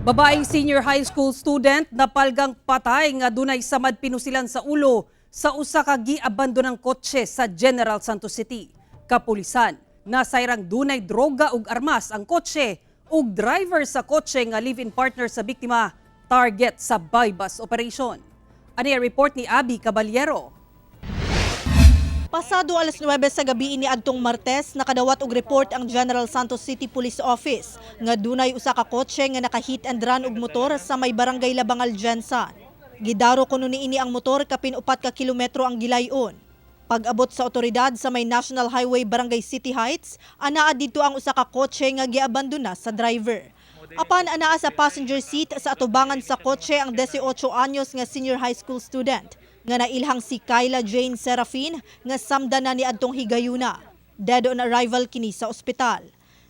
Babaeng senior high school student napalgang patay nga dunay samad pinusilan sa ulo sa usa ka giabandonang kotse sa General Santos City. Kapulisan, nasayrang dunay droga ug armas ang kotse ug driver sa kotse nga live-in partner sa biktima, target sa buy-bust operation. Ani ang report ni Abby Caballero. Pasado alas 9 sa gabi niadtong Martes, nakadawat og report ang General Santos City Police Office nga dunay usa ka kotse nga naka-hit and run og motor sa may Barangay Labangal, Gensan. Gidaro kuno niini ang motor kapin 4 ka kilometro ang gilayon. Pag-abot sa otoridad sa may National Highway, Barangay City Heights, anaa didto ang usa ka kotse nga giabandona sa driver. Apan anaa sa passenger seat sa atubangan sa kotse ang 18 anyos nga senior high school student nga nailhang si Kyla Jane Serafin nga samda na niadtong higayuna. Dead on arrival kini sa ospital.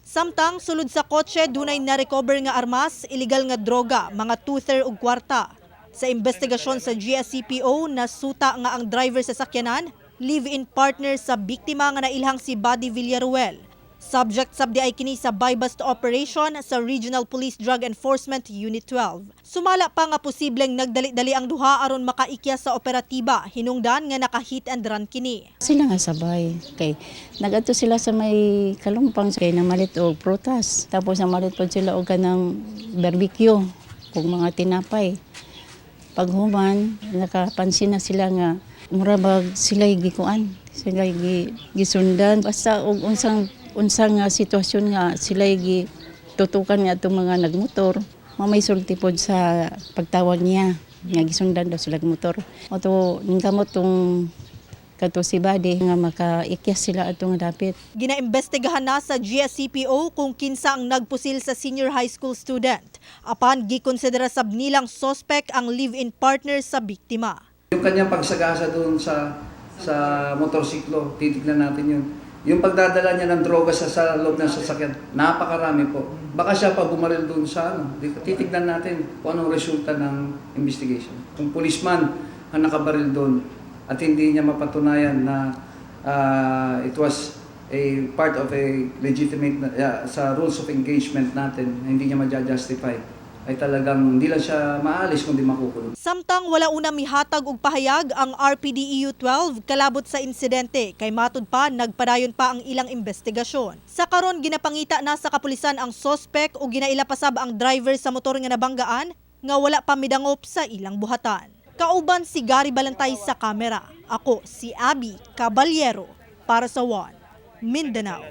Samtang sulod sa kotse, dunay na-recover nga armas, illegal nga droga, mga toother ug kwarta. Sa investigasyon sa GSCPO, nasuta nga ang driver sa sakyanan, live-in partner sa biktima nga nailhang si Buddy Villaruel. Subject sab diay kini sa buy-bust operation sa Regional Police Drug Enforcement Unit 12. Sumala pa nga posibleng nagdali-dali ang duha aron makaikya sa operatiba, hinungdan nga naka-hit and run kini. Sila nga sabay kay nagadto sila sa may Kalumpang kay namalit og prutas. Tapos namalit pod sila og kanang barbecue ug mga tinapay. Paghuman, nakapansin na sila nga mura bag sila gikuan, sila gisundan basta og unsang unsang nga sitwasyon nga sila gi tutukan nga atong mga nagmotor. Mamay sulti pod sa pagtawag niya nga gisundan daw sila motor. Oto ningkamot tong kato si Buddy nga makaikyas sila atong dapit. Ginaimbestigahan na sa GSCPO kung kinsa ang nagpusil sa senior high school student. Apan gikonsidera sab nilang suspect ang live-in partner sa biktima. Yung kanyang pagsagasa doon sa motorsiklo, titignan natin yun. Yung pagdadala niya ng droga sa loob ng sasakyan, napakarami po. Baka siya pa bumaril doon sa ano. Titignan natin kung anong resulta ng investigation. Kung policeman ang nakabaril doon at hindi niya mapatunayan na it was a part of a legitimate, sa rules of engagement natin, hindi niya ma-justify, ay talagang hindi lang siya maalis kundi makukulong. Samtang wala una mihatag og pahayag ang RPDEU 12 kalabot sa insidente kay matud pa nagpadayon pa ang ilang investigasyon. Sa karon, ginapangita na sa kapulisan ang sospek ug ginaila pasab ang driver sa motor nga nabanggaan nga wala pa midangop sa ilang buhatan. Kauban si Gary Balantay sa kamera. Ako si Abby Caballero para sa One Mindanao.